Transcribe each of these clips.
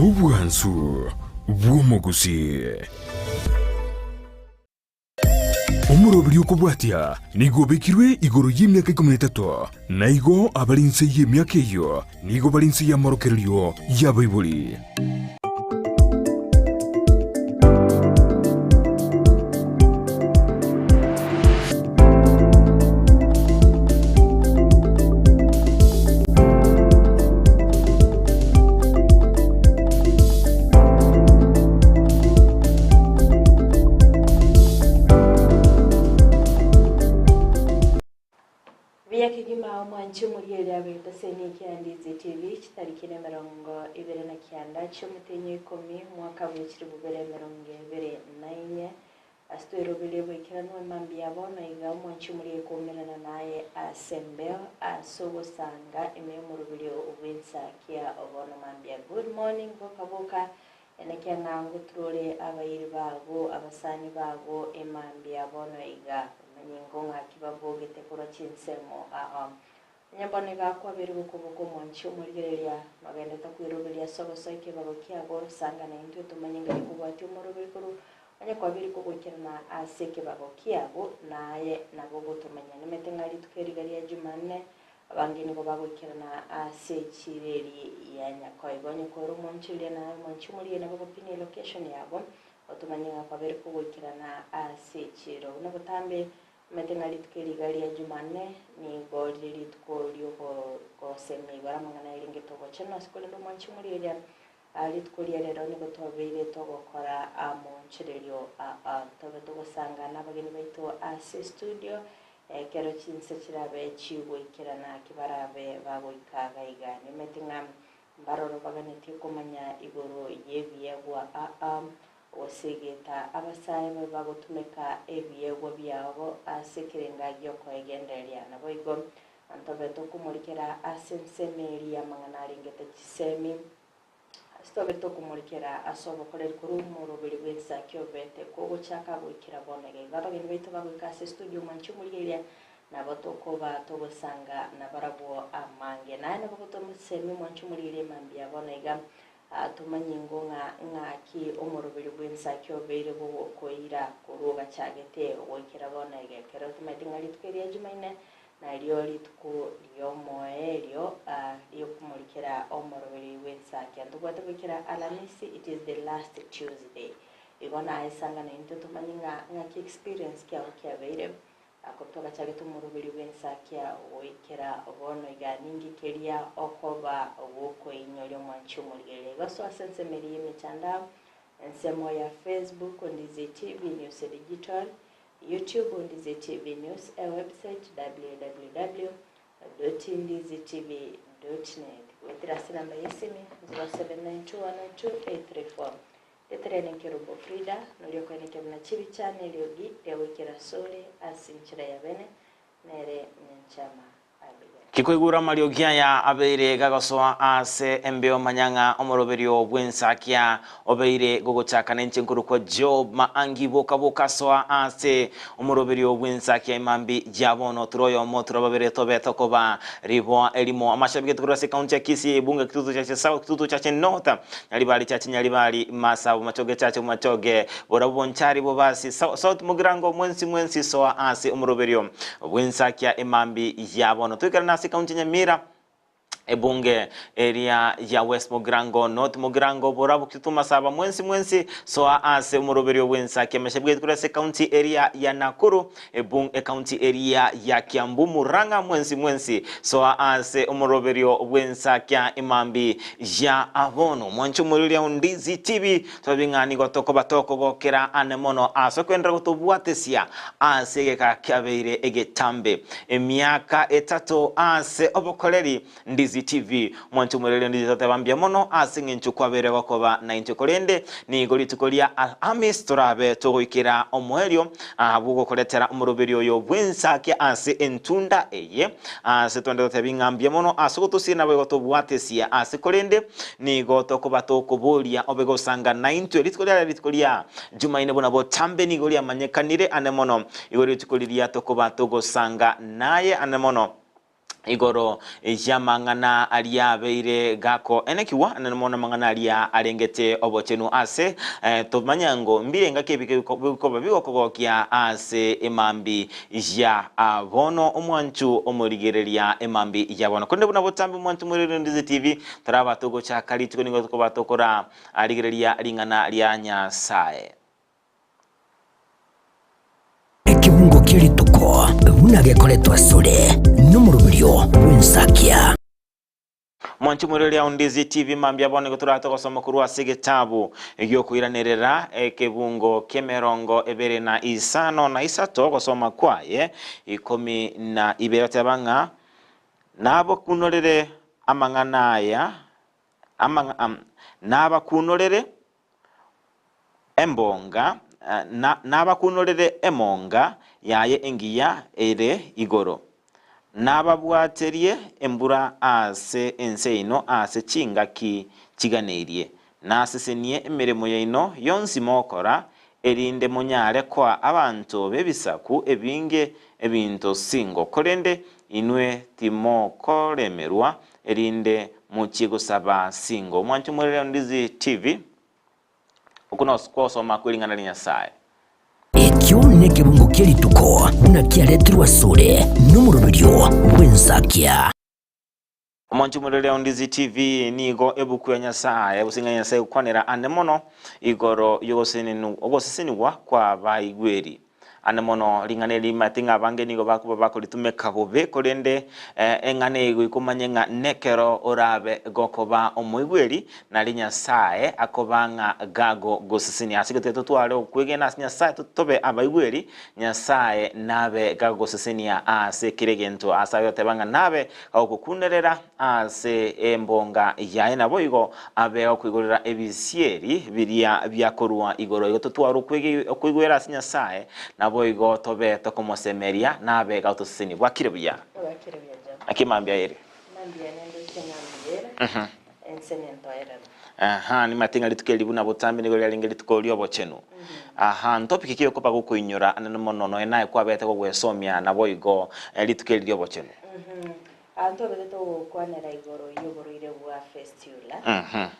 Obwansu bw'omogusii. Omoroberi okobwatia nigo obekirwe igoro y'emiaka ikomi na etato, na igo abare inse y'emiaka eyio nigo bare inse y'amorokererio y'abaibori. Buya kegima omwanchi omorigereria bw'egeto ase eniki ya Ndizi TV, chitariki nemerongo ibere na kianda chi'omotenyi o ikomi, omwaka bwe chilifu bibere emerongo ebere na inye. Ase tweroberie boikeranu emambia ya bono iga omwanchi omoria koumerana naye ase embeo ase ogosanga ime y'omoroberio bw'ensakia bono mambia. Good morning boka boka enekia ng'a ngoturore abairi bago abasani bago emambia bono iga omanye ngo ng'aki babogete korwa chinsemo ao. Onye bono iga kwabeire gokoboka omwanchi omorigereria nogendete kweroberia ase ogosoa ekebago kiago sanga naintwe tomanye ng'ai kobwatia omoroberi korwa onye kwabeire kogoikerana ase ekebago kiago naye nabo ogotomanya. Nimete ng'a rituko eri iga ria Jumanne abange nigo bagoikerana ase echiro eri ya Nyakoe. Igo onye kore omwanchi oria naye omwanchi omorigereria nabo ogopina elocation yago otomanye ng'a kwabeire kogoikerana ase echiro. Buna botambe Omanyete ng'a rituko eri iga ria Jumanne nigo rire rituko ri'ogosemia igoro amang'ana aerengete obochenu ase korende omwanchi omorigereria rituko ria rero nigo tobeire togokora amonchererio aa tobe togosanga nabageni baito ase estudio ekero chinse chirabe chigoikerana ki barabe bagoika iga iga. Nimanyete ng'a mbaroro baganetie komanya igoro y'ebiegwa aa Gose geta abasae babe bagotumeka ebiegwa biabo ase ekerenga gi'okoegendereria. Naboigo ntobe tokomorikera ase ensemo eria y'amang'ana arengete chisemi, ase tobe tokomorikera ase obokoreri korwa omoroberi bw'ensaki obete kogochaka goikera bono iga. Igo abageni baito bagoika ase estudio mwanche omorigereria, nabo tokoba togosanga nabarabwo amange. Naye nabo gotomosemia omwanche omorigereria mambia bono iga. Tomanye ingo ng'a ng'aki omoroberi bw'ensaki obeire gogokoira korwa ogachagete goikera bono iga. Ekero tomaete ng'a rituko eria Jumaine nario rituko ri'omoerio ri'okomorikera omoroberi bw'ensaki. Ntobwate goikera Alamisi, it is the last Tuesday. Igo naye sanga naintwe tomanye ng'a ng'aki experience kiago kiabeire. Ako togachagete omoroberi bw'ensakia goikera bono iga ninki keria okoba gokoinyoria omwanchi omorigereria. Igo soa ase ensemo eria y'emechandao, ensemo ya Facebook Ndizi TV News Digital, YouTube Ndizi TV News, ewebsite www.ndizitv.net. Goetera ase enamba y'esimi 0792192834. Etere nekerubo Frida, noria okoenekia buna chibicha neriogi ria goikera asore ase enchera ya bene, nere Nyanchama Abigail. Kikoigure amariogi aya abeire gagosoa ase embeo manya ng'a omoroberio bw'ensakia obeire gogochaka nenche nkorokwa Job Maangi boka boka soa ase omoroberio bw'ensakia emambi ya bono tore oyomo tore babere tobe tokoba riboa erimo amashabiki korwa ase ekaunti ya Kisii ebunge Kitutu Chache South Kitutu Chache North Nyaribari Chache Nyaribari Masabo Machoge Chache Machoge Borabu Bonchari Bobasi South Mugirango mwensi mwensi soa ase omoroberio bw'ensakia emambi ya bono toikerane ase ekaunti ya Nyamira ebunge eria ya West Mugirango, North Mugirango, Borabu, Kitutu Masaba, mwensi mwensi soa ase omoroberio bw'ensakia emeshabiki korwa ase ekaunti eria ya Nakuru, ebung ekaunti eria ya Kiambu, Murang'a, mwensi mwensi soa ase omoroberio bw'ensakia emambi ya bono. Mwanche omoriria Ndizi TV tobe ng'a nigo tokoba tokogokera ane mono ase okwenderera gotobwatesia ase egeka kiabeire egetambe emiaka etato ase obokoreri Ndizi TV. Mwanche omoriria Ndizi toteba mbuya mono ase eng'encho kwabeire gokoba naintwe korende nigo rituko ria Alhamis torabe togoikera omoerio bw'ogokoretera omoroberio oyo bw'ensakia ase entunda eye ase twende totebi ng'a mbuya mono ase ogotosira naboigo tobwatesie ase korende nigo tokoba tokoboria obe gosanga naintwe rituko riare rituko ria Jumaine buna botambe nigo riamanyekanire ane mono igo rituko riria tokoba togosanga naye ane mono. Igoro y'amang'ana aria abeire gakoenekigwa, na mono amang'ana aria arengete obochenu ase tomanye ngo mbirenga ki ebike bikoba bigokogokia ase emambi ya bono omwanchu omorigereria emambi ya bono. Korende buna botambe omwanchu omorigereria Ndizi TV toraba togochaka rituko nigo tokoba tokora rigereria ring'ana ria Nyasae. Ekebungo kie rituko buna gekoretwa asore nomoroberio bw'ensakia. Mwanche omorweri ao Ndizi TV mambia bono nigo torate gosoma korwa ase egetabu giokoiranerera ekebungo ki'emerongo ebere na isano na isato gosoma kwaye ikomi na ibere oteba ng'a nabakunorere amang'ana aya amang'a nabakunorere Embonga, na nabakunorere emonga yaye engiya ere igoro, nababwaterie embura ase ense yaino ase chingaki chiganeirie, nasesenie emeremo yaino yonsi mogokora, erinde monyare koa abanto b'ebisaku ebinge ebinto singo, korende inwe timokoremerwa, erinde mochie gosaba singo. Omwancho Omorere Ndizi TV. Okwo nogosoma kwe ring'ana ria Nyasae. Ekio nekebungo kie rituko buna kiaretirwe asore nomoroberio bw'ensakia. Omonche omorere o Ndizi TV nigo ebuku ya Nyasae gose ing'ana ya Nyasae egokwanera ande mono igoro y'ogosesenigwa kw'abaigweri. Ande mono ring'ana eri rimaete ng'a abange nigo bakoba bakoritumeka bobe, korende eng'ana eye goika omanye ng'a nekero orabe gokoba omoigweri, nari Nyasae akoba ng'a gagogosesenia. Ase igo tiga totware okwegena ase Nyasae tobe abaigweri, Nyasae nabe gagogosesenia ase kera egento. Ase ayio teba ng'a nabe gagokunerera ase embonga yaye naboigo abe agokoigorera ebisieri biria biakorwa igoro. Igo totware okoigwera ase Nyasae, naboigo tobe tokomosemeria, nabe gagotosesenia. Bwakire buya. Bwakire buya John. Naki mambia ere? Mambia nende oche ng'a mbuya ere, ense nentoerero. Aha, nimanyete ng'a rituko eri buna botambe nigo riarenge rituko ri'obochenu. Aha, ntopiki ki okoba gokoinyora anene mono nonya naye kwabete gogwesomia naboigo rituko eri ri'obochenu? Aa ntobete togokwanera igoro y'oborwaire bwa fistula.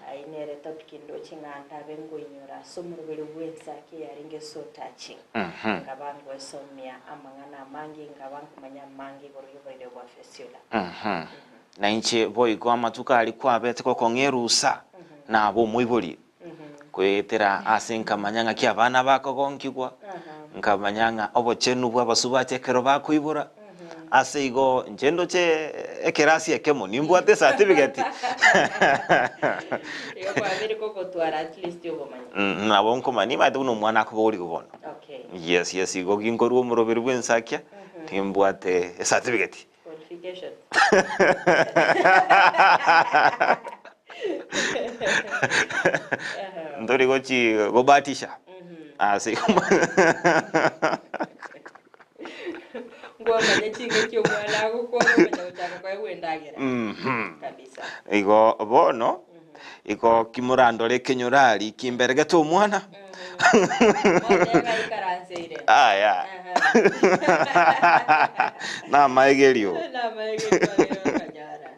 Ayio nere topic ndoche ng'a ndabe nkoinyora ase omoroberi bw'ensaki eyarenge so touching. Nkaba ngoesomia amang'ana amange, nkaba nkomanya amange igoro y'oborwaire bwa fistula. Na inche boigo amatuko aria kwabete gokong'a erusa, naba omoibori, goetera ase nkamanya ng'aki abana bakogonkigwa, nkamanya ng'a obochenu bw'abasubati ekero bakoibora, ase igo inche ndoche ekerasi ekemo nimbwate esatibigeti. Igo kwabeire kogotwara at least obomanyi. Nabo nkomanya nimanyete buna omwana akobogorigwa bono. Okay. Yes, yes, igo ginkorwa omoroberi bw'ensakia, nimbwate esatibigeti. Qualifications. Ntori gochi gobatisha ase Ngwamanya chingaki omwana agokwana omanya gochaka koegwa endagera. Kabisa. Igo bono igo kimorandore ekenyoro aria kimberegete omwana Motebe aikaranseire. Aya. Namaegerio. Namaegerio aye okanyora.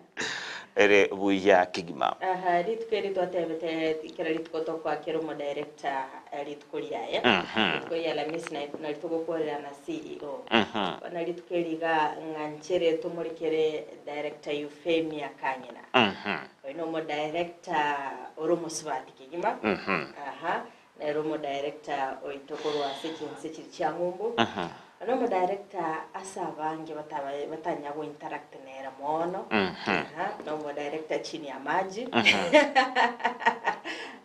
Ere buya kegima. Aha, rituko eri twatebete kera rituko tokoakera omodirector rituko riaye. Rituko ria Alhamisi nari togokwarera na CEO. Bono rituko eri iga ng'a nchere tomorekere Director Euphemia Kang'ina. Oyo nomodirector ore omosubati kegima. Aha, nere omodirector oito korwa ase chinse chiria chia ng'umbu. Nomodirector ase abange bataba batanya go interact nere mono. Aha, nomodirector chini ya maji.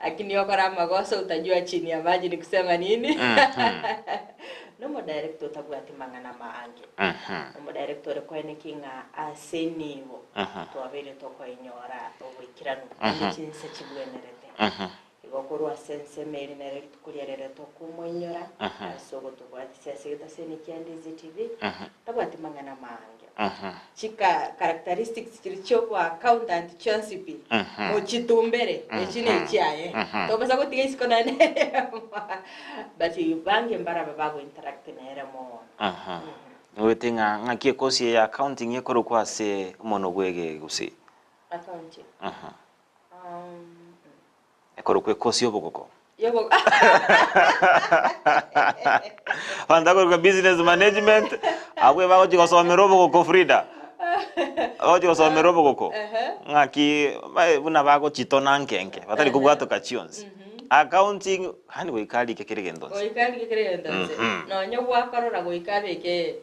Lakini okora amagoso utajua chini ya maji ni kusema nini. Nomodirector otabwati mang'ana maange. Omodirector ore koeneki ng'a ase nigo twabeire tokoinyora oboikeranu ande chinse chibwenerete. Igo korwa ase ensemo eri nere rituko riaria riria tokomoinyora ase ogotobwatisia ase egetaseni kia Ndizi TV, tabwati mang'ana maange. Chika characteristics chiria chia oboaccountant chionsi pi, mochitumbere, echi nechiaye. Tobasa gotiga isiko naende but bange mbaraba bago interact nere mono. Ngoete ng'a ng'aki ekosi eye ya accounting ekorokwa ase omonwa bw'ege gose? Accounting. Mhm. Ekorokwa ekosi y'obogoko. Y'obogoko. Abanto bakorokwa business management, abwo bagochia gosomera obogoko Frida. Bagochia gosomera obogoko. Ng'aki buna bagochitona nke nke, batari kobwatoka chionsi. Accounting, yaani goika arike kera egento nse. Goika arike kera egento nse. Nonye gwakorora goika abeke.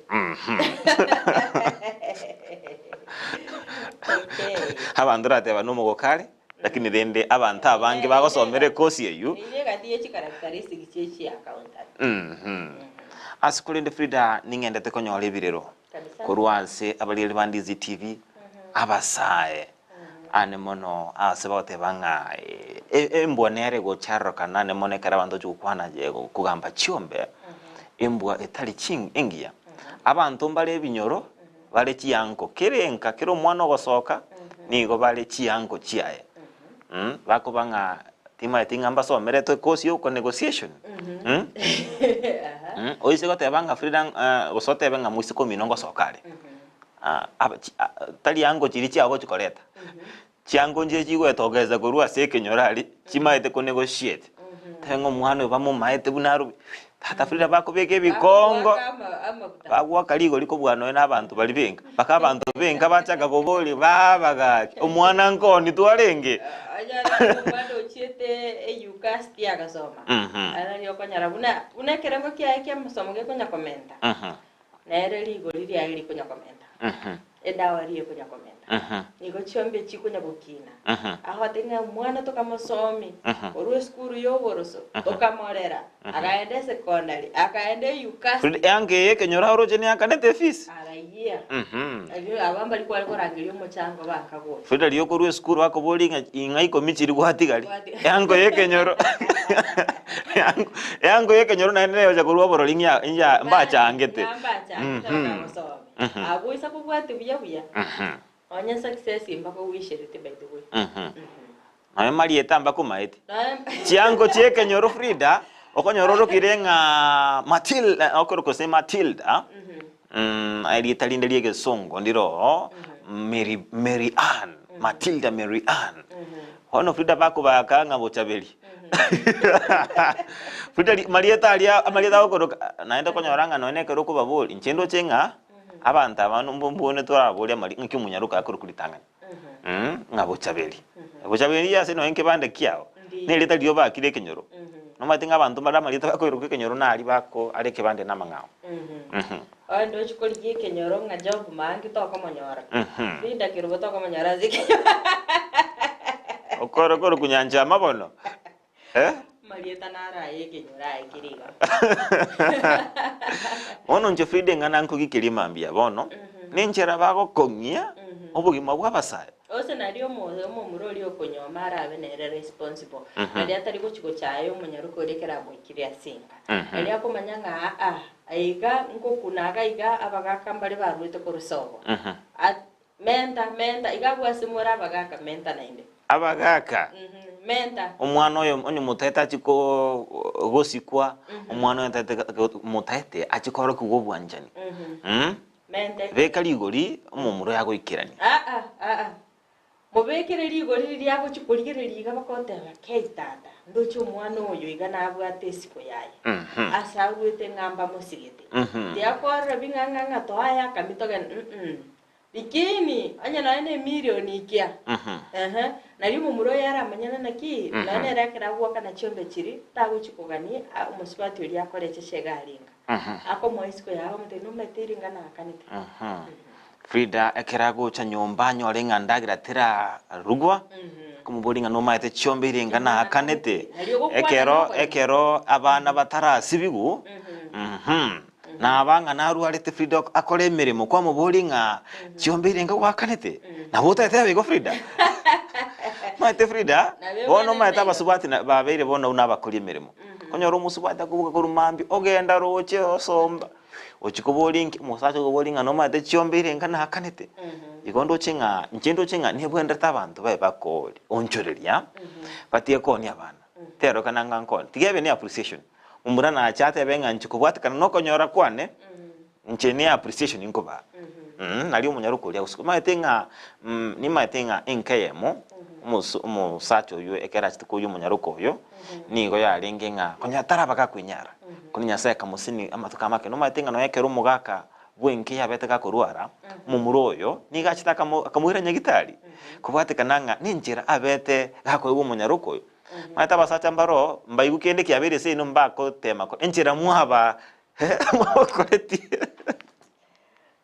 Okay. Abanto orateba nomogoko are, lakini rende abanto abange bagosomera ekosi eywo. Eyio egati ye chicharacteristics chie chi accountant. Ase korende Frida ning'endete konyora ebirero Kabisa. korwa ase abarieri ba Ndizi TV, abasae ane mono ase bagoteba ng'a embwa nere egocharorokana ane mono ekero abanto bagochia gokwana kogamba chiombe, embwa etari ching engiya. Abanto mbare ebinyoro bare chianko, kera enka, kera omwana ogosoka, nigo bare chianko chiaye. Bakoba ng'a timaeti ng'a mbasomerete ekosi ya oko negotiation. Oise goteba ng'a Frida gose otebe ng'a moiseke omino ngosoka are, tari ango chiria chiago ogochi koreta, chiango nchire chigoetogesa korwa ase ekenyoro aria, chimaete ko negotiate. Tebe ng'a omwana oyo bamomaete buna arobe, tata Frida bakobeka ebikongo, bagoaka rigori kobua nonya na abanto baria benka, mpaka abanto benka bachaka koboria baba gaki, omwana nkoni twarenge? Onyore omwana ochiete eyukasti agasoma, nari okonyora buna buna ekerengo kiaye kia amasomo gekonya komenta. Nere rigori riaye rikonya komenta, edawari ekonya komenta, nigo chiombe chikonya gokina. Agote ng'a omwana tokamosomi korwa esukuru y'oboroso, tokamorera, akaenda esekondari, akaenda eyukasti. Eanga eye ekenyoro aroche neakanete efees. Arayia. Erio aba mbari kware korangeria omochango bakagocha. Frida riria okorwa esukuru bakoboria ng'a ing'a ikomi chiri gwatigari, eango y'ekenyoro Eango y'ekenyoro naende neyocha korwa oborori ng'a inja mbachangete. Ng'a mbachangete bakagosomia. Abwo oisa kobwatia buya buya, onye success mbakowisherete by the way. Nonya marieta mbakomaete. Nonya Chiango chi'ekenyoro Frida, okonyora orokire ng'a Matil okorokwa gose Matilda, erieta rinde ri'egesongo ndire oo, Mary Mary Ann, Matilda Mary Ann. Bono Frida bakobaka ng'a Bochaberi. Frida ri marieta aria amarieta agokoroka naende okonyora ng'a nonye ekero okobaboria, inche ndoche ng'a abanto aba mbo mbone toraborie amari ng'aki omonyaroka akorokwa ritang'ani ng'a Bochaberi. Bochaberi ase nonye ekebande kiao, Ndiyo. na erieta riria obakire ekenyoro, nomanyete ng'a abanto mbare amarieta bakoiroka ekenyoro naria bako are ekebande na amang'ao. Onye ndochi korigia ekenyoro ng'a Job maangi tokomonyora, Frida Kerubo tokomonyora ase ekenyoro. Okoro korokwa Nyanchama bono eh? Amarieta naro aye ekenyoro aye kere iga. Bono inche Frida eng'ana nkogikeria mambia bono, nenchera bagokong'ia obogima bw'abasae. Gose nario omomura oria okonyuoma arabe nere responsible, nario atari gochia gochaya omonyaroke oria ekero amoikire ase enka. Nario akomanya ng'a aa, aiga ngokuna iga iga abagaka mbare baruete korwa sobo. Menta, menta, iga abwo ase more abagaka, menta naende. Abagaka, Menta. omwana oyo onye motaete achie ko gosikwa, omwana oyo otaete motaete achie korokigwa obwanchani. Mente. Beka rigori omomura oyo agoikerania. Aa, aa. Mobekere rigori riria agochia korigereria iga bakoteba, Kei tata, ndoche omwana oyo iga nabwate esiko yaye, ase aruete ng'a mbamosigete. Tiakorora bing'a ng'a ng'a toaye akami togende, mm. Likini onye nonya ne emilioni ikia, ehe, nario omomura oyo aramanyane naki, nonya nere ekero agoakana chiombe chiria, tagochia kogania omosubati oria akore echeche iga aringa. Akomoa isiko yaye akomotebia nomanyete eringa naakanete. Frida ekero agocha nyomba anyore ng'a ndagera terarugwa, akomoboria ng'a nomaete chiombe irenga naakanete, ekero ekero abana batarasibigwa, naba ng'a narwarete Frida akore emeremo kwamoboria ng'a chiombe irenga gwakanete, nabo otatebe igo Frida? Omanyete Frida, bono omanyete abasubati babeire bono buna abakori emeremo. Okonyora omosubati akoboka korwa mambia, ogenda roche osomba, ochia koboria inki, omosacha okoboria ng'a nomanyete chiombe irenga naakanete? Igo ndoche ng'a inche ndoche ng'a nebwenerete abanto babe bakori onchoreria, batige koonia abana, terorokana ng'a nkooni, tiga ebe ne appreciation, omura nache atebe ng'a inche kobwatekana na okonyora kwane. Inche ne appreciation nkobaa. Nario omonyaroka oria agosika. Omanyete ng'a nimanyete ng'a enka eyemo, omosa omosacha oywo ekero achete koyia omonyaroka oyo, nigo yarenge ng'a konya taraba gakwenyara, korende Nyasaye akamosesenia amatuko amake. Nomanyete ng'a nonya ekero omogaka bw'enka eyabete gakorwara, omomura oyo nigo achete akamo akamoira nyagitari, kobwatekana ng'a nenchera abete gakoegwa omonyaroka oyo. Omanyete abasacha mbaroo, mbaigwe kende kiabeire seino mbakotema ko enchera mwaba mwabakoretie.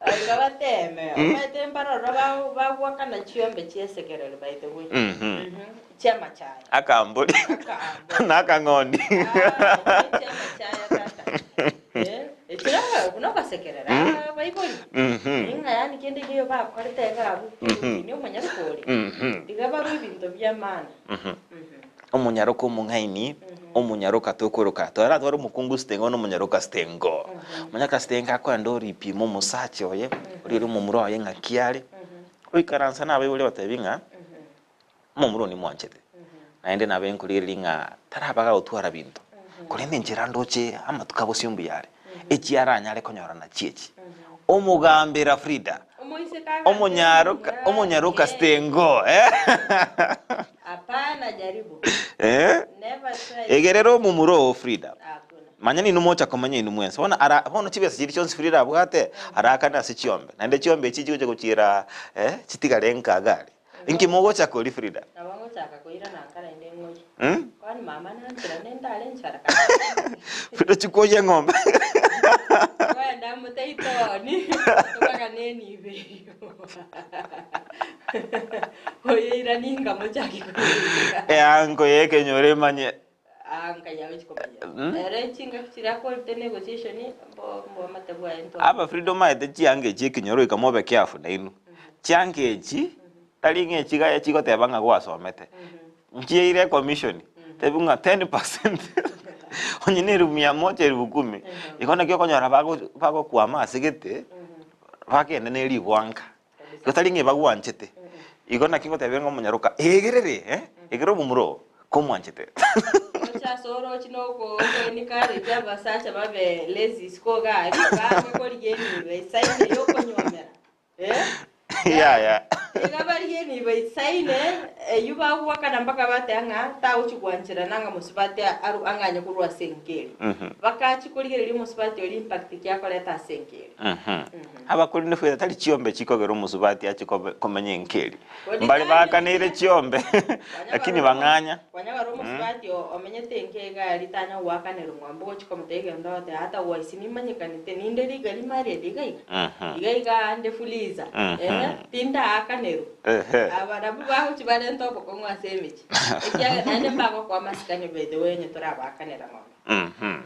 Iga bateeme, omanyete mbaroro bagwakana chiombe chi'esekerero by the way. Chi'amachaya. Akambori. Akambori. Na akang'ondi. Ah, chi'amachaya tata. Eh, ekero buna ogosekerera abaibori. Ng'a yaani kende keiyo bakorete iga abwo, ni omonyaroka oria. Iga barwe ebinto bi'amaana. Omonyaroka omong'aini, omonyaroka tokoroka, toratware omokungu sitengo na omonyaroka sitengo. Omonyaroka sitengo akoenda oripima omosacha oye, oria ore omomura oye ng'aki are, oikaransa na abaibori obatebi ng'a, omomura oyo nimwanchete, naende nabe nkorigereria ng'a taraba gagotwara binto, korende enchera ndoche amatuko abosio mbuya are, echi aranyare konyora nachio echi. Omogambera Frida, Omoiseke agambere omonyaroka omomura omonyaroka eh. sitengo eh. Hapana jaribu. Eh? Never try. Egerera omomura oo Frida. Hakuna. Manya ninwe mocha komanya inwe mwensi. Bono ara bono chibesa chiria chionsi Frida abwate, arakane ase chiombe. Naende chiombe echi chigocha gochiera eh, chitigare nka iga aria. Inki mogocha koria Frida? Nabo ngochaka koirana nka naende ng'orie. Mm? Kwani mama nanchera nendare nchara kabisa. Frida chikoyia eng'ombe. Kwenda moteitoni, tokagane enibo eyio. Oyeiranie inga mochake koyeira. Eango y'ekenyoro emanye. Aa nkai agochi komanya. Mm. Ere chingaki chiria akorete negotiation mbo mboamate bwaye ntwa. Aba Frida omaete chianga echi ekenyoro goika mobe careful nainwe. Chianga echi, tari ng'a echi iga chigoteba ng'a gwasomete. Nchiaire ecommission, tebi ng'a 10% onye na elifu mia moja elifu kumi, igo naki okonyora bago bagokwama ase gete, bagende ne rigwanka. Igo tari ng'a ebagwanchete. Igo naki ngotebia ng'a omonyaroka, egerere eh, egere omomura oo, komwanchete. Gocha ase oroche na oko encourage abasacha babe lazy isiko iga aria, baange korigia enibo esaine ya okonywomera. Eh? Yaya. Iga barigie enibo eisaine, eyio bagwakana mpaka bateba ng'a tagochi gwancherana ng'a mosubati aru ang'anye korwa ase enka eria. Bakachi korigereria omosubati oria impact ki akoreta ase enka eria. Abakori nefetha tari chiombe chikogera omosubati ache kobe komenya enka eria. Kodi Mbare tari baakaneire buya. chiombe Kwanya lakini barora bang'anya. Kwanya barora omosubati o- omenyete enka iga aria tanya goakanerwa ng'ombe ogochi komotebia egento agotebi ata gwaisi nimanyekanete ninde rigari married iga iga. Iga iga ande fuliza eh tindaakanerwa. Ehe. Aba nabwo bagochi barente obokong'u ase emechie ekiagera naende mbagokoa amasikani by the way onye torabaakanera ng'ombe.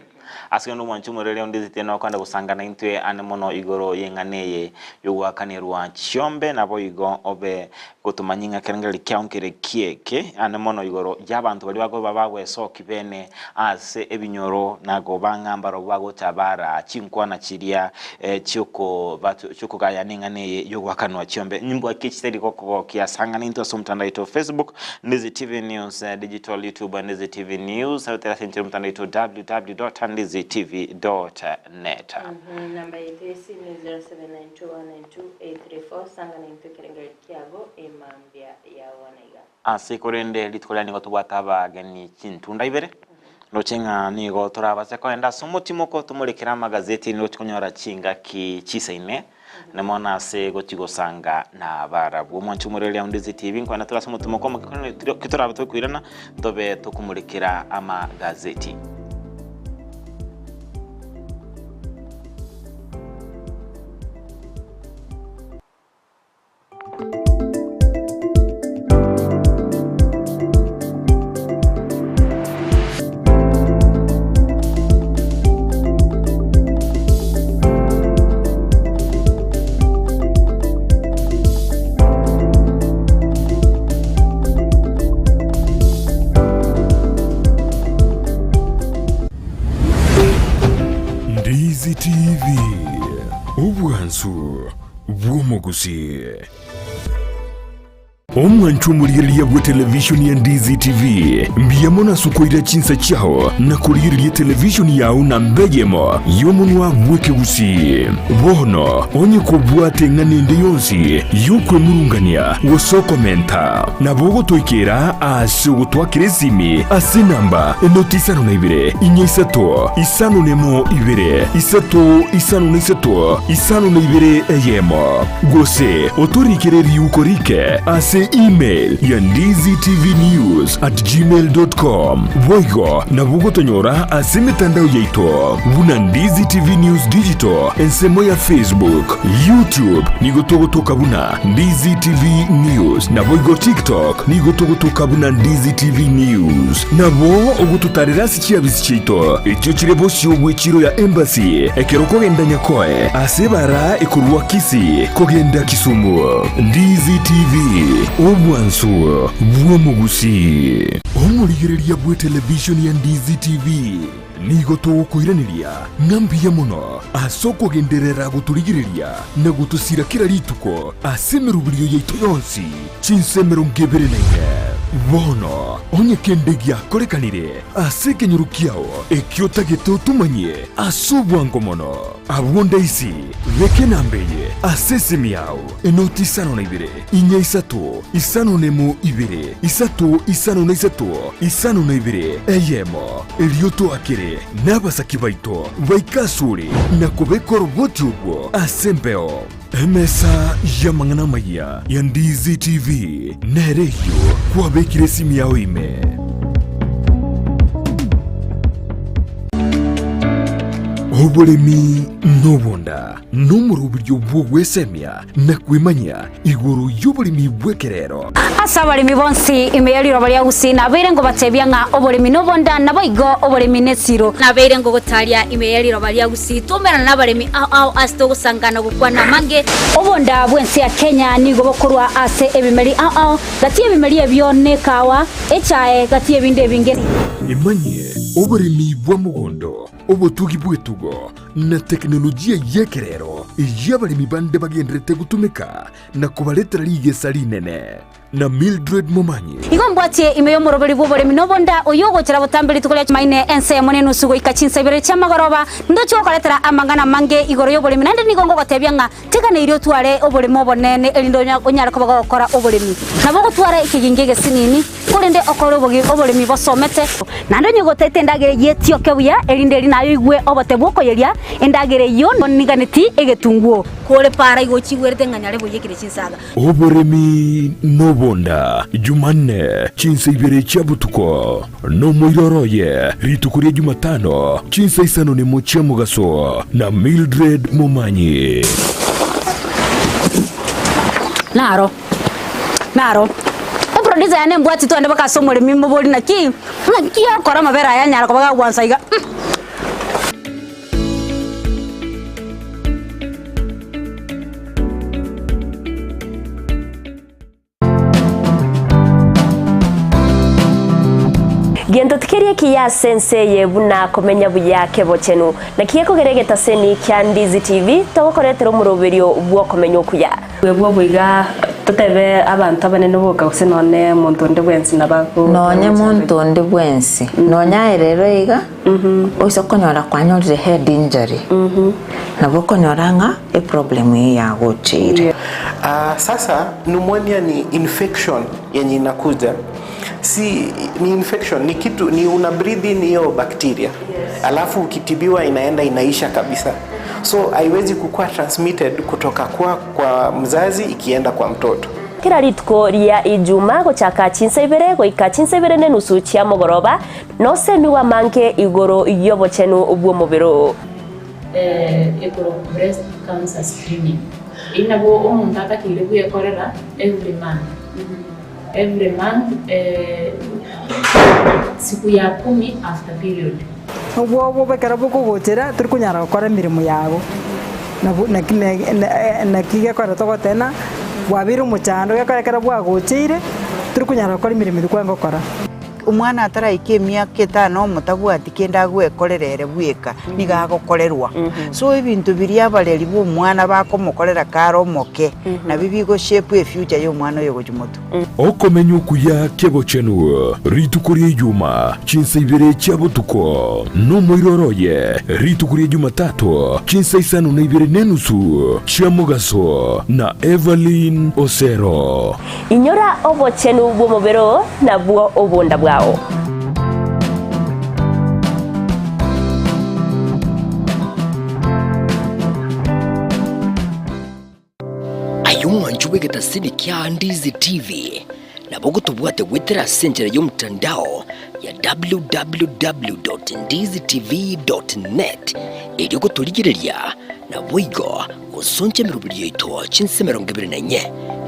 Ase kende omwanchi omorere onde esete nokogenda gosangana intwe ane mono igoro y'eng'ana eye y'ogoakanerwa chiombe, naboigo obe gotomanyia ng'a ekerengererio kiao nkere kieke ane mono igoro y'abanto baria bakoba bagwesoki bene ase ebinyoro na koba ng'a mbarobwo bagocha baraa chinkwana chiria chi'okogayana eng'ana eye y'ogoakanwa chiombe. Nimbwa ki chitari gokogokia sang'ana intwe ase omotandao oito o Facebook, Ndizi TV News Digital, YouTube, Ndizi TV News, goetera ase enchera y'omotandao oito www.ndizitv.net. Namba yaito y'esimi 0792192834 sang'ana intwe ekerengererio kiago emambia ya bono iga. Ase korende rituko riria nigo tobwate abageni chintunda ibere, roche ng'a nigo torabase kogenda ase omotimoko tomorekere amagazeti nigo chikonyora chingaki chisaine, na mono ase gochi gosanga nabarabwo. Omwanchi omoreri aunde ase TV nkogenda tore ase omotimoko omoke korende ki torabe tokoirana tobe tokomorekera amagazeti. Ndizi TV, obwansu. bw'omogusii. Omwanchwa omorigereria bw'etelevishoni ya Ndizi TV, mbuya mono ase okoira chinsa chiao na korigereria etelevishoni yao namba eyemo y'omonwa bw'ekegusii. Bono onye kobwate eng'ana ende yonsi y'okwemurungania gose okomenta, nabo ogotoikera ase ogotwakera esimi ase enamba enoti isano na ibere, inya isato, isano nemo ibere, isato isano na isato, isano na ibere eyemo. Gose otorikere riuko rike ase email ya ndizitvnews at gmail dot com. Boigo nabo ogotonyora ase emetandao yaito buna Ndizi TV News Digital ensemo ya Facebook, YouTube nigo togotoka buna Ndizi TV News naboigo TikTok nigo togotoka buna Ndizi TV News. Nabo ogototarera ase chiabisi chiaito echio chire bosio bw'echiro ya Embassy ekero okogenda Nyakoe ase ebara ekorwa Kisii kogenda Kisumu. Ndizi TV, obwansu bw'omogusii. Omorigereria bw'etelevishoni ya Ndizi TV nigo togokoiraneria ng'a mbuya mono ase okogenderera gotorigereria na gotosira kera rituko ase emeroberio yaito yonsi chinsa 24. Bono onye kende giakorekanire ase ekenyoro kiao ekio otagete otomanyie ase obwango mono, abwo ndaisi beka enamba eye ase esimi yao, enoti isano na ibere, inya isato, isano nemo ibere, isato isano na isato, isano na ibere, eyemo, erio toakere nabasaki baito baike asore na kobeka oroboti orwo ase embeo. Emesa y'amang'ana amayia ya Ndizi TV nere eyio kwabekire esimi yao ime. Oboremi nobonda nomoroberio bw'ogwesemia na kwemanyia igoro y'oboremi bw'ekerero. Ase abaremi bonsi ime ye riroba ria Gusii nabeire ngobatebia ng'a oboremi nobonda, naboigo oboremi nesiro. Nabeire ngogotaria ime ye riroba ria Gusii twaumerana nabaremi ao ao ase togosangana gokwana amange. Obonda bw'ense ya Kenya nigo bokorwa ase ebimeri ao ao, gati y'ebimeri ebio nekawa, echae, gati y'ebinde ebinge. Emanyie oboremi bwa mogondo, obotugi bw'etugo, na tekinolojia y'ekerero eyio abaremi bande bagendererete gotumeka na kobaretera rigesa rinene. Na Mildred Momanyi. Igo mbwatie ime y'omoroberi bw'oboremi na obonda, oyio ogochera botambe rituko ria Chumaine ensemo nenusu goika chinsa ibere chi'amagoroba, ndoche gokoretera amang'ana amange igoro y'oboremi, naende nigo ngogotebia ng'a teganeirie otware oboremo obonene, erinde onyare koba gogokora oboremi. Nabo ogotwara ekegingi egesinini, korende okore oboremi bosomete. Naende onye gotaete endagera eyio etioke buya, erinde eri naye oigwe obote bw'okoyeria endagera eyio, niganeti egetunguo. Kore para igo ochigwerete ng'a nyare boiyekire chinsaga. Oboremi nobonda, Jumanne, chinsa ibere chia botuko, nomoiroro oye, rituko ria Jumatano, chinsa isano nemo chia mogaso, na Mildred Momanyi. Naro, naro. Eproducer yane embwati twende mpaka ase omoremi mobori naki, naki okora amabere aya anyara koba gagwansa iga. Gento tikeri ekiya ase ense eye buna komenya buya kebochenu. Naki gekogera egetaseni kia Ndizi TV togokoretera omoroberio bw'okomenya okuya. Bwebwo iga totebe abanto abanene boka gose nonye monto onde bwensi nabo ago Nonye monto onde bwensi, nonye aye rero iga, oise konyora kwanyorire head injury, nabo okonyora ng'a eproblem eyio yagocheire. Ah, sasa pneumonia ni infection yenye inakuja si ni infection ni kitu ni una breathe in hiyo bacteria alafu ukitibiwa inaenda inaisha kabisa so haiwezi kukuwa transmitted kutoka kwa, kwa mzazi ikienda kwa mtoto Kera rituko ria Ijuma gochaka chinsa ibere goika chinsa ibere nenusu chia mogoroba, nosemigwe amange igoro y'obochenu bw'omobere oo. Ekorokwa breast cancer screening. Eyio nabo omonto atakeire bwekorera every month, every month siku ya kumi after period. Obwoba obo ekero bokogochera tori konyara gokora emeremo yago, nabo naki naki gekogera togoteba ng'a bwabeire omochando gekogera ekero bwagocheire tori konyara gokora emeremo eria kwarenge gokora. Omwana ataraika emiaka etano omotabwati kende agwekorera ere bweka, nigo agokorerwa. So ebinto biria abareri ba omwana bakomokorera kare omoke, nabio bigo shape efuture ya omwana oyo gochia motwe. Okomenya okuya kebochenu rituko ria Ijuma, chinsa ibere chia botuko, nomoiroro oye rituko ria Jumatato, chinsa isano na ibere nenusu chia mogaso, na Evelyn Osero. Inyora obochenu bw'omobere oo nabwo obonda bwao. Aye omwanchi bw'egetasini kia Ndizi TV, nabo ogotobwate goetera ase enchera y'omotandao ya www.ndizitv.net erio gotorigereria naboigo gosoncha emeroberi yaito chinse 24.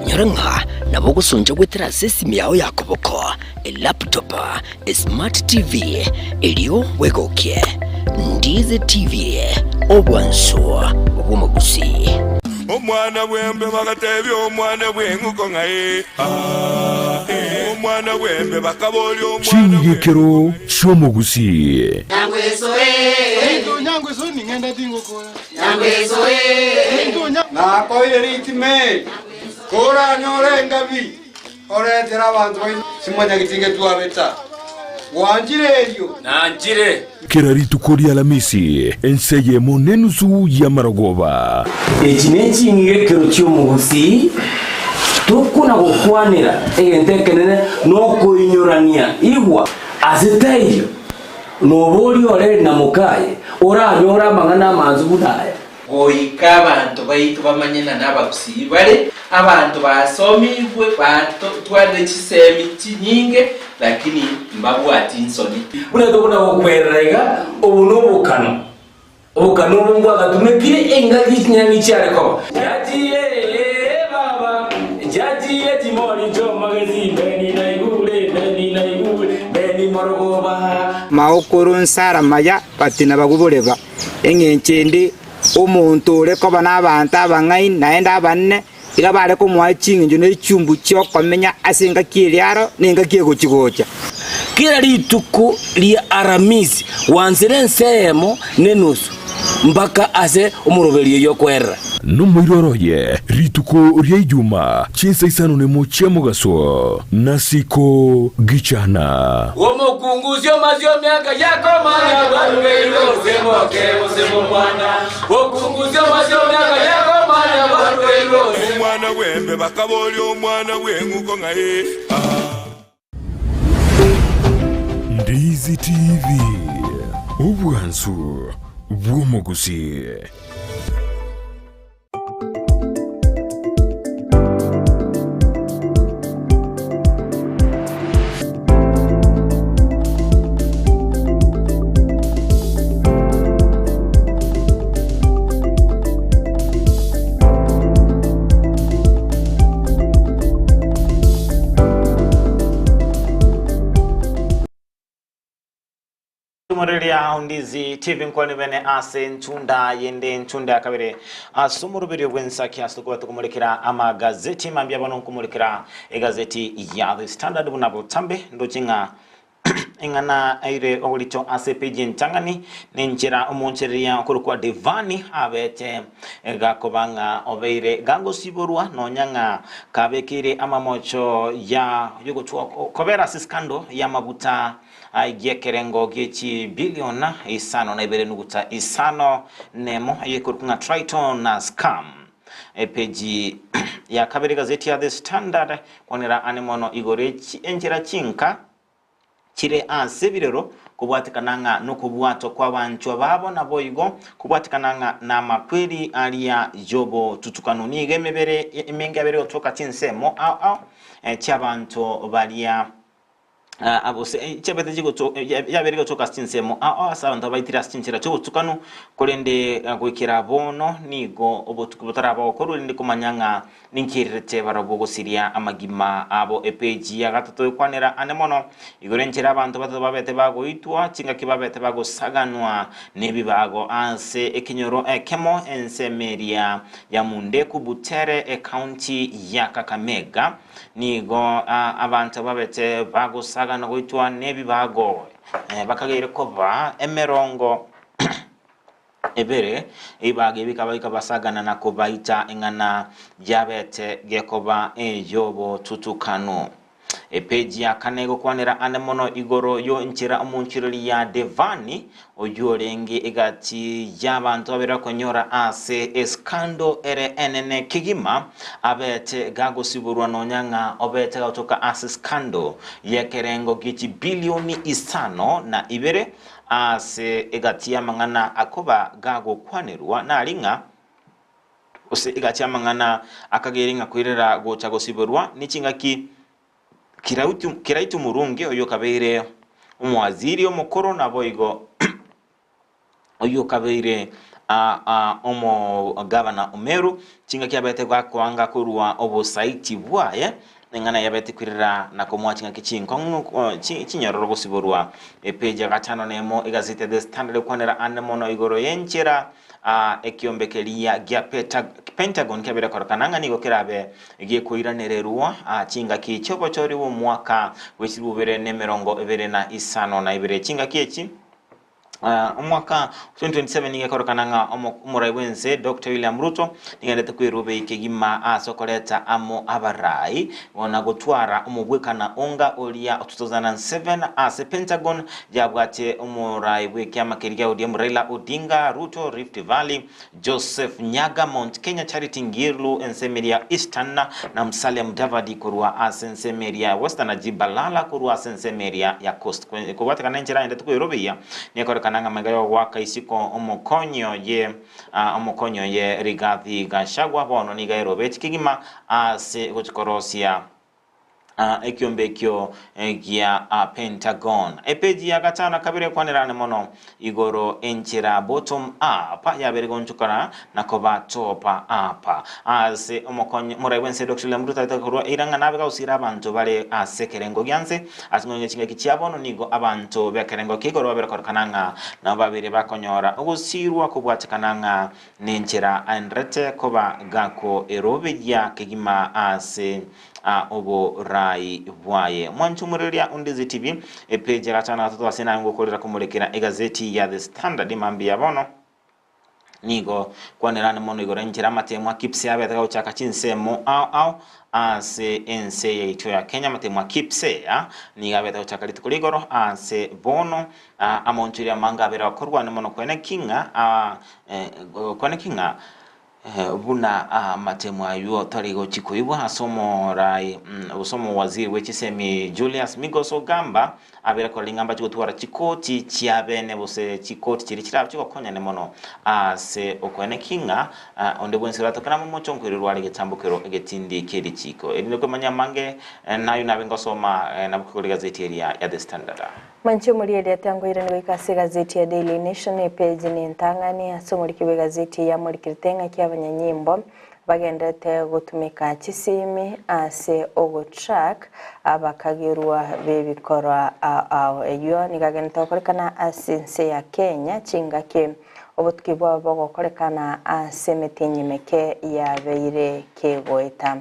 Inyora ng'a nabo ogosoncha goetera ase esimi yao ya koboko, elaptop, esmart TV, erio bwegokie. Ndizi TV, obwansu bw'omogusii. Omwana bw'embe bagatebia omwana bw'eng'uko ng'a ee, aa, ee. Omwana bw'embe bakaboria omwana bw'eng'uko Ching'igekero chi'omogusii. Nakoire ritimo eri, koranyore engabi, oretere abanto baino simwanyagetie ngetwabeta. Gwanchire erio? Nanchire. Kera rituko ri'Alamisi, ense eyemo nenusu y'amarogoba. Echi neching'igekero chi'omogusii, tokona gokwanera egento ekenene nokoinyorania. Igwa! Ase taiyo noboria ore na mokaye oranyore amang'ana amansu buna aya. Goika abanto baito bamanye ng'a nabagusii bare, abanto basomigwe, batwarire chisemi chinyinge, lakini mbabwati nsoni. Buna tokona gokwerera iga, obo nobokano, obokano obo mbwagatumekire engaki chinyang'i chiare koba. Chiachire ee baba, chiachire chimori chi'omogesi, Beni naigure, Beni naigure, Beni morogoba. Maokoro nsara maya but nabagwo boreba. Eng'encho ende, omonto ore koba nabaanto abang'aini naende abanene, iga bare komoa ching'encho ne chumbu chi'okomenya ase engaki eria aro na engaki egochi-gocha. Kera rituko ria Aramisi gwansera ense eyemo nenusu mpaka ase omoroberio oyio okwerera. Nomoiroro oye rituko ria Ijuma chinsa isano nemo chia mogaso, nasiko gichana. Omokungu osio omiaka yakomanya bwarugeirwe gose moke gose momwana. Omokungu osio omiaka yakomanya bwarugeirwe gose. Omwana bw'embe bakaboria omwana bw'eng'uko ng'a ee, aa. Ndizi TV, obwansu bw'omogusii. Moreria Ondizi TV nkwani bene ase enchunda yende enchunda ya kabere ase omoroberio bw'ensaki ase tokoba tokomorekera amagazeti mambia bono nkomorekera egazeti ya The Standard buna botambe ndoche ng'a Eng'ana eire oborito ase epeji entang'ani nenchera omoonchoreria okorokwa Devani abete gakoba ng'a obeire gagosiborwa nonya ng'a kabekeire amamocho ya yogotwa kobera ase scandal y'amaguta y'ekerengo gie chibilion isano na ibere nuguta isano nemo eyekorokwa ng'a Triton na scam. Epeji ya kabere egazeti ya The Standard kwanera ane mono igoro enchera chinka chire ase ebirero kobwatekana ng'a nokobwatwa kw'abanchwa babo naboigo kobwatekana ng'a namakweri aria y'obotutukanu. Nigo emebere emenge yabere gotoka chinsemo ao ao chi'abanto baria gose chiabete chigoto yabeire gotoka ase chinsemo ao ase abanto abaitire ase chinchera chi'obotukanu, korende goikera bono nigo obotuko botaraba gokorwa erinde komanya ng'a ninki ererete barabwo gosiria amagima abo. Epeji ya gatato ekwanera ane mono igoro enchera abanto batato babete bagoitwa chingaki babete bagosaganwa nebibago ase ekenyoro ekemo ensemo eria ya Mundeku Butere ecounty ya Kakamega. Nigo abanto babete bagosaganwa. gosagana goitwa nebibago, bakageire koba emerongo ebere, ebibago ebi bikaba bikabasagana na kobaita eng'ana yabete gekoba ey'obotutukanu. Epeji ya kane egokwanera ande mono igoro y'enchera omonchoreri ya Devani, oyio orenge egati y'abanto babere bakonyora ase escandal ere enene kegima, abete gagosiborwa nonya ng'a obete gagotoka ase scandal y'ekerengo gie chibilioni isano na ibere ase egati y'amang'ana akoba gagokwanerwa nari ng'a gose egati y'amang'ana akageire ng'a koirera gocha gosiborwa nechingaki Kiraitu Murungi oyio okabeire omowaziri omokoro naboigo oyio okabeire omogavana o Meru, chingaki abete gakoanga korwa obosaiti bwaye, eng'ana yabete koirera na komoa chingaki chinkong'u chinyororo gosiborwa. Epeji ya gatano nemo egazeti ya The Standard ekwanera ande mono igoro y'enchera Ekiombe keria gia Pentagon kiabeire kororekana ng'a nigo kerabe gekoiranererwa chingaki chi'obochori bw'omwaka bwe chilifu bibere na emerongo ebere na isano na ibere. Chingaki echi omwaka 2027 nigo ekororekana ng'a omorai bw'ense Doctor William Ruto nigo aendete kwerobei kegima ase okoreta amo abarai na gotwara omobwekana onga oria 2007 ase Pentagon Yabwate omorai bw'ekiama keria gia ODM Raila Odinga, Ruto, Rift Valley, Joseph Nyaga, Mount Kenya, Charity Ngilu, ensemo eria ya Eastern, na Musalia Mudavadi korwa ase ensemo eria ya Western na Jibalala korwa ase ensemo eria ya Coast. Kobwatekana nenchera aendete koirobeyia, nekorekana ng'a magega y'ogoaka isiko omokonyi oye omokonyi oye Rigathi Gachagua bono nigo aerobetie kegima ase gochia korosia ekiombe ekio gia Pentagon. Epeji ya gatano na kabere ekwanerane mono igoro enchera bottom up yabere gonchokana na koba top up. Ase omokonyi omorai bwense Dr. William Ruto aete korwa eira ng'a nabe gagosira abanto bare ase ekerengo gianse ase ng'onye chingaki chia bono nigo abanto bekerengo kia igoro babere korokana ng'a nabo babere bakonyora ogosirwa kobwatekana ng'a nenchera aenderete koba gakoeroberia kegima ase oborai bwaye. Mwanche omorereria o Ndizi TV, epeji ya gatano na gatato ase naye ngokorera komorekera egazeti ya The Standard mambia bono nigo kwanerane mono igoro enchera amatemo a KIPSEA abete gagochaka chinsemo ao ao ase ense yaito ya Kenya. Amatemo a KIPSEA nigo abete gochaka rituko rigoro ase bono amonto amange abere akorwane mono kwene king'a kwene king'a Buna amatemo ayio tari gochia koigwa ase omorai gose omowaziri bwe chisemi Julius Migos Ogamba abere korora ing'a mbache gotwara chikoti chiabene gose chikoti chiria chirabe chigokonyane mono ase okoenekia ng'a onde bwensi oratoke namomoche onkoirerwa are egetambokero egetindi kie richiko. Erinde kwemanya amange nayo nabe ngosoma nabo kegori egazeti eria ya The Standard. Manche omorieri atangoirane goika ase egazeti ya Daily Nation epeji nentang'ani ase omoriki bw'egazeti eye amorikirete eng'aki abanyanyimbo bagenderete gotumeka chisimi ase ogotrack abakagerwa b'ebikorwa ao ao. Eyio nigo agenderete gokorekana ase ense ya Kenya chingaki obotuki bwabo bogokorekana ase emetienyi emeke yabeire kegoeta.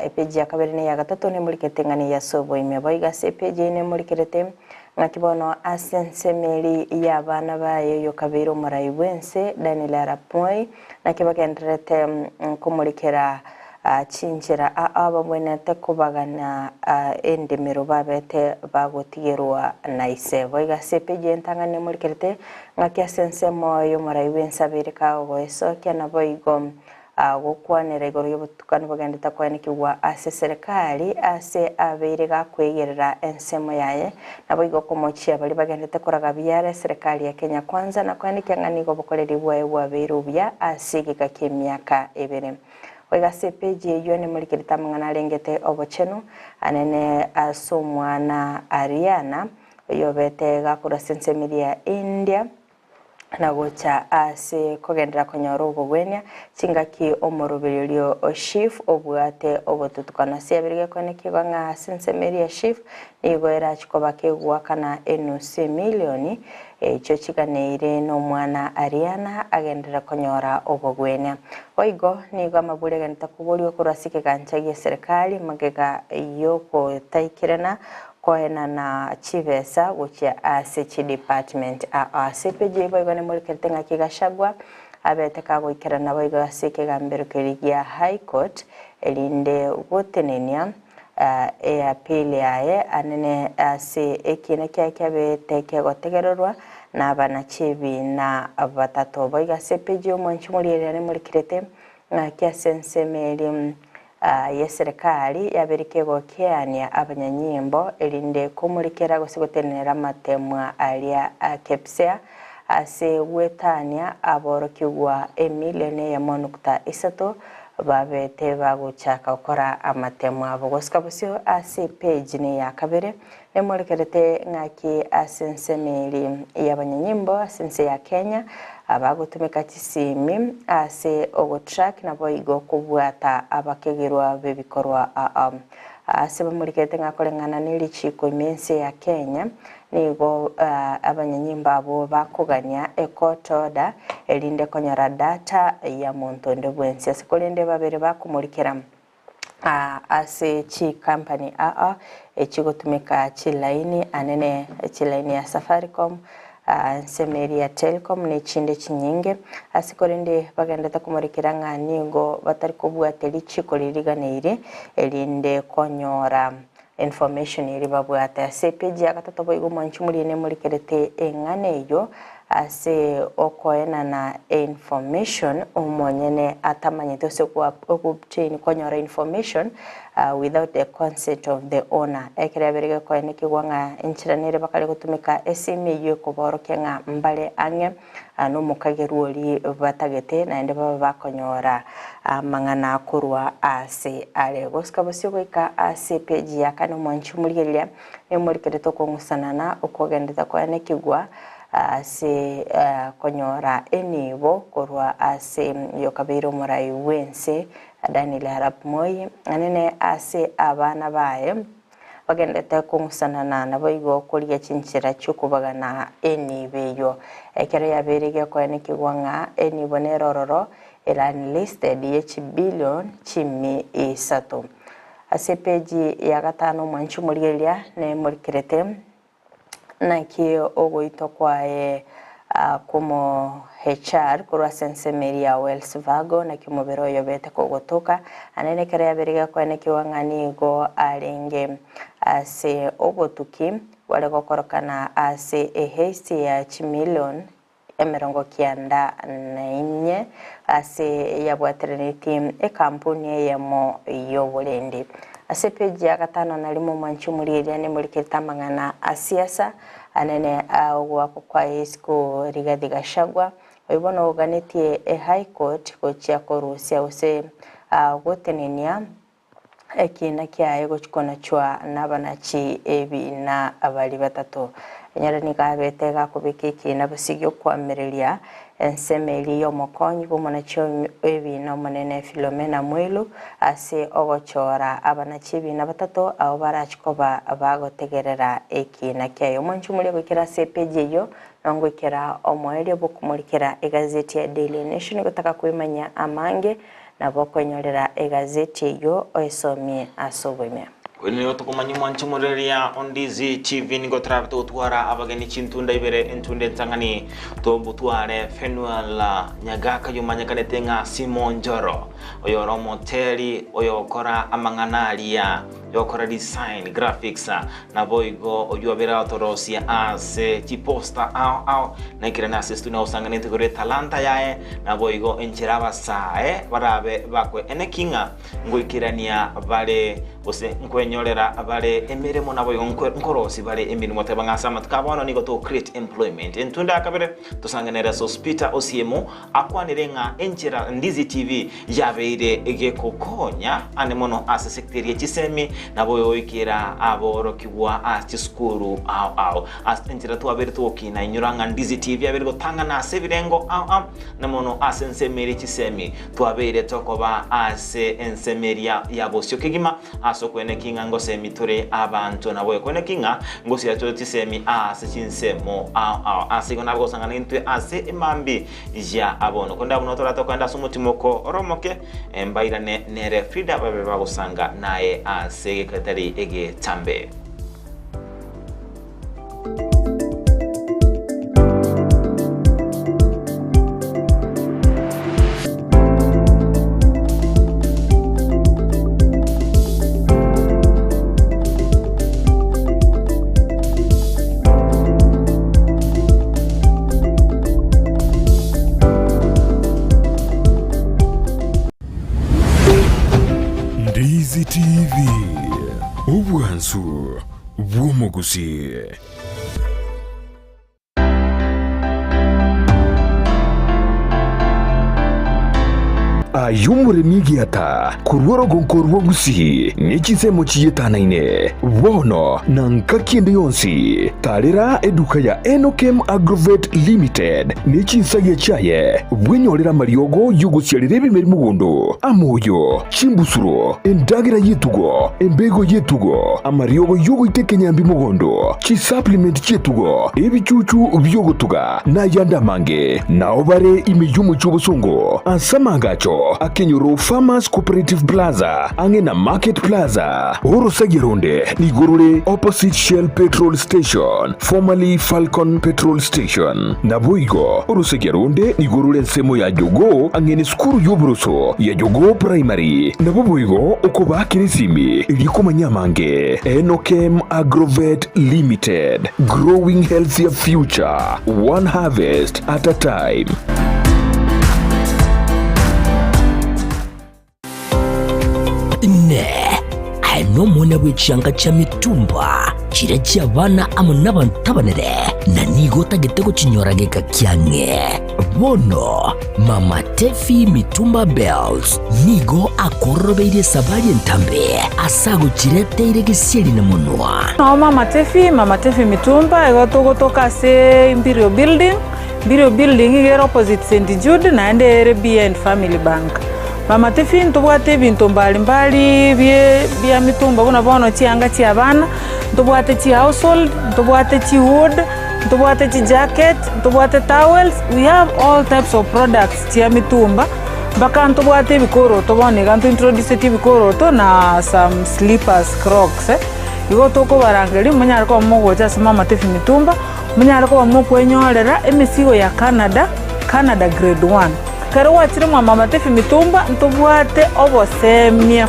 Epeji ya kabere na eya gatato nemorikete ng'a neye ase oboime. Boigo ase epeji eye nemorikerete ng'aki bono ase ensemeri y'abana baye oyokabeire omorai bw'ense, Daniel Arap Moi, naki bagendererete komorikera chinchera ababwenerete kobagana endemero babete bagotigerwa na ise. Boigo ase epeji entang'ani nemorikerete ng'aki ase ensemo y'omorai bw'ense abeire kagoesokia naboigo Agokwanera igoro y'obotukanu bogendete koenekigwa ase serikali ase abeire gakwegerera ensemo yaye, naboigo komochia baria bagendete koraga biara eserekari ya Kenya Kwanza na koenekia ng'a nigo obokoreri bwaye bwabeire obuya ase egeka ki'emiaka ebere. Goika ase epeji eyio nemorikerete amang'ana arengete obochenu anene ase omwana Ariana oyobete gakorwa ase ensemo eria ya India, na gocha ase kogenderera konyora obogwenia, chingaki omorobererio o SHIF obwate obotutukano. Ase yabere gekoenekigwa ng'a ase ensemo eria ya SHIF nigo erachi koba kegoakana enusu emilioni echio chiganeire nomwana Ariana agenderere konyora obogwenia. Boigo nigo amaburi agenderete koborigwa korwa ase ekegancha gie serikali magega yogotaikerana. Koenana chibesa gochia ase chidepartment aa ase epeji eye boigo nemorekerete ng'aki Gachagua abete kagoikerana boigo ase ekegambero keria gia High Court erinde gotenenia eappeal yaye anene ase ekiina kiaye kiabete kegotegererwa nabanachibi na batato. Boigo ase epeji y'omwanchi morigereria nemorekerete ng'aki ase ensemo eria Y'eserekari yabeire kegokeania abanyanyimbo, erinde komorekera gose gotenenera amatemwa aria a Kepsea ase gwetania aborokigwa emilion eyemo nukta isato babete bagochaka gokora amatemwa abo. Gosika bosio ase epage neya kabere Nemorekerete ng'aki ase ensemo eria y'abanyanyimbo ase ense ya Kenya abagotumeka chisimi ase ogotrack naboigo kobwata abakegerwa b'ebikorwa aa. Ase bamorekerete ng'a koreng'ana ne richiiko ime ense ya Kenya nigo abanyanyimbo abwo bakogania ecourt order erinde konyora data ya monto onde bwensi ase korende babere bakomorikera Ase chikampani aa echigotumeka chilaini anene chilaini ya Safaricom, ensemo eria ya Telcom na echinde chinyinge. Ase korende bagendete komorekera ng'a nigo batari kobwatia richiko riria riganeiri erinde konyora information eria babwate. Ase epeji ya gatato boigo omwanchi moria nemorekerete eng'ana eyio ase okoenana information omonyene atamanyete gose obtain konyora information without the consent of the owner. Ekero yabeire gekoenekigwa ng'a enchera nere bakare gotumeka esimi eyio ekoborokia ng'a mbare ang'e nomokagerwa oria batagete naende babe bakonyora amang'ana korwa aase are. Gosika bosio goika ase epeji ya kane omwanchi omorigereria nemorikerete okong'usanana okogenderete koenekigwa ase konyora enibo korwa ase yokabeire omorai bw'ense Daniel Arap Moi anene ase abana baye Bagenderete kong'usanana naboigo korigia chinchera chi'okobagana enibo eyio. Ekero yabeire gekoenekigwa ng'a enibo nere ororo ere unlisted ye chibillion chimi isato. Ase epeji ya gatano omwanchi omorigereria nemorikerete Naki ogoitwa kwaye kw'omo HR korwa ase ensemo eria ya Wells Fargo, naki omobere oye obete kogotoka, naende ekero yabeire gekoenekigwa ng'a nigo arenge ase obotuki bware gokorokana ase eheist ya chimilion 94 ase yabwateranetie ekampuni eyemo y'oborendi. Ase epeji ya gatano na rimo omwanchi omorieria nemorikerete amang'ana a siasa anene a ogoakwa kwa isiko Rigathi Gachagua, oyio bono oganetie e High Court gochia korusia gose gotenenia Ekiina kiaye gochia konachwa nabanachi ebiina baria batato. Enyare nigo abete gakobeka ekiina bosio gi'okoamereria ensemo eria y'omokonyi bw'omonachi ebiina omonene Philomena Mwilu ase ogochora abanachi ebiina batato abwo barachie koba bagotegerera ekiina kiaye. Omwancho moria goikera ase epeji eyio nongoikera omoerio bw'okomorikera egazeti ya Daily Nation gotaka kwemanyia amange Nabo okwenyorera egazeti eyio oesomie ase oboime. Oyo nigo tokomanya omwanchi omorereria o Ndizi TV nigo torabe togotwara abageni chintunda ibere entunda entang'ani tobotware Fenuel Nyagaka yomanyekanete ng'a Simonjoro oyo ore omoteri oyokora amang'ana aria yokora design graphics Naboigo oyio abeire agotorosia ase chiposta ao ao, naikirane ase studio nagosanganete igoro y'etalanta yaye, naboigo enchera abasae barabe bakoeneki ng'a ngoikerania bare gose nkwenyorera bare emeremo naboigo nkorosia bare emeremo teba ng'a ase amatuko a bono nigo to create employment. Entunda ya kabere tosanganere Sospeter Osiemo Akwanire ng'a enchera Ndizi TV yabeire gegokonya ane mono ase sector ye chisemi nabo goikera aborokigwa ase chisukuru ao ao. Ase enchera twabeire togokina inyora ng'a Ndizi TV yabeire gotang'ana ase ebirengo ao ao na mono ase ensemo eria chisemi twabeire tokoba ase ensemo eria ya bosio kegima ase okweneki ng'a ngosemi tore abanto nabo ekweneki ng'a ngosira tore chisemi ase chinsemo ao ao. Ase igo nabe gosang'ana intwe ase emambi ya abono. Korende abwo notorate okogenda ase omotimoko ore omoke, mbairane nere Frida babe bagosanga naye ase egeka getari egetambe. bw'omogusii. Aye omoremi egiata korwa orogonko rwa Gusii ne chinsemo chietanaine, bono na ngaki ende yonsi, tarera eduka ya Enokem Agrovet Limited ne chinsagia chiaye, bwenyorere amariogo y'ogosiarera ebimeri mogondo, amoyo, chimbusuro, endagera y'etugo, embego y'etugo, amariogo y'ogoita ekenyambi mogondo, chisupplement chi'etugo, ebichuchu bi'ogotuga, na ayande amange. Nao bare ime y'omochie obosongo ase amaagacho akenyoro Farmers Cooperative Plaza ang'e na Market Plaza. Orosagia ronde nigo rore opposite Shell Petrol Station, formerly Falcon Petrol Station. Naboigo orosagia ronde nigo rore ensemo ya Jogoo ang'e nesukuru y'oboroso ya Jogoo Primary. Nabo boigo okobaakera esimi erio komanya amange. Enokem Agrovet Limited, growing healthier future, one harvest at a time. Inee! Aye nomwana bwe chianga chia mitumba, chiria chi'abana amo nabanto abanene, na nigo otagete gochinyora geka kiang'e? Bono Mama Tefi Mitumba Bells nigo akororobeirie esabari entambe ase agochireteire gesieri na monwa. Nao Mama Tefi, Mama Tefi Mitumba, igo togotoka ase Imperial Building, Imperial Building iga ere opposite St Jude naende ere behind Family Bank. Mama Tefi ntobwate ebinto mbali mbali bie bia mitumba buna bono chianga chia abana, ntobwate chi household, ntobwate chi wood, ntobwate chi jacket, ntobwate towels, we have all types of products chia mitumba, mpaka ntobwate ebikoroto bono iga ntointroduceti ebikoroto na some slippers, crocs. Igo tokobarangeria monyare koba mogocha ase Mama Tefi Mitumba, monyare koba mokwenyorera emesigo ya Canada, Canada grade one. Ekero gwachire mwa Mama Tefi Mitumba ntobwate obosemia,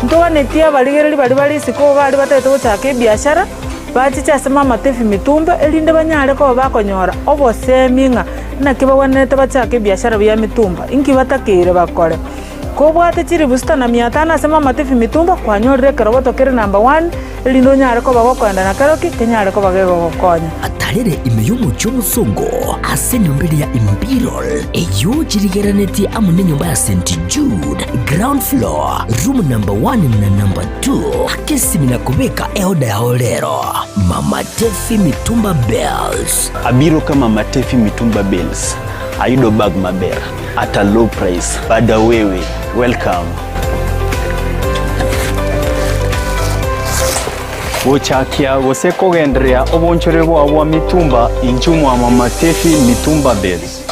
ntoganetie abarigereria baria bare isiko iga aria batagete gochaka ebiashara, bachiche ase Mama Tefi Mitumba erinde banyare koba bakonyora obosemia ng'a naki bagwenerete bachake ebiashara bia mitumba, inki batakeire bakore. Kobwate chilifu sita na mia tano ase Mama Tefi Mitumba, kwanyorire ekerogoto kere number one, erinde onyare koba gokoenda na keroki kenyare koba gegogokonya. Atarere ime y'omochie omosongo ase enyomba eria ya Imperial, eyio chirigererenetie amo nenyomba ya St. Jude, ground floor, room number one na number two. Aka esimi na kobeka eoda yao rero. Mama Tefi Mitumba Bales. Abiro ka Mama Tefi Mitumba Bales, ayudo bag maber at a low price. Bada wewe, welcome. Gochakia gose kogendereria obonchore bwao bwa mitumba inchuo mwa Mama Tefi Mitumba Bales.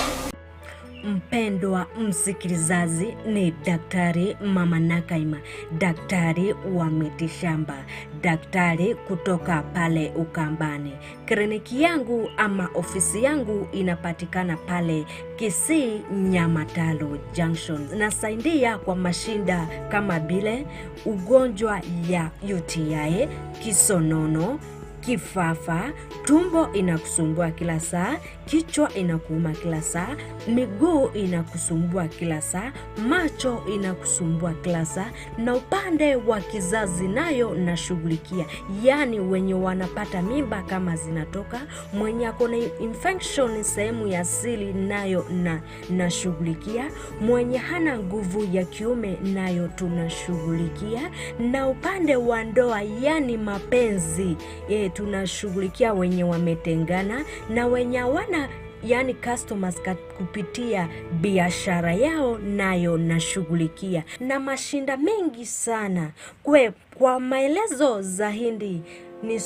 Mpendwa msikilizaji, ni Daktari Mama Nakaima, daktari wa mitishamba, daktari kutoka pale Ukambani. Kliniki yangu ama ofisi yangu inapatikana pale Kisii Nyamatalo Junction. Nasaidia kwa mashinda kama vile ugonjwa ya UTI, kisonono, kifafa, tumbo inakusumbua kila saa, kichwa inakuuma kila saa, miguu inakusumbua kila saa, macho inakusumbua kila saa, na upande wa kizazi nayo nashughulikia, yaani wenye wanapata mimba kama zinatoka, mwenye ako na infection sehemu ya siri nayo na nashughulikia, mwenye hana nguvu ya kiume nayo tunashughulikia, na upande wa ndoa yani mapenzi e, tunashughulikia wenye wametengana na wenye hawana yani customers kupitia biashara yao nayo nashughulikia, na mashinda mengi sana kwe. Kwa maelezo zaidi ni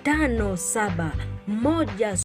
0757 1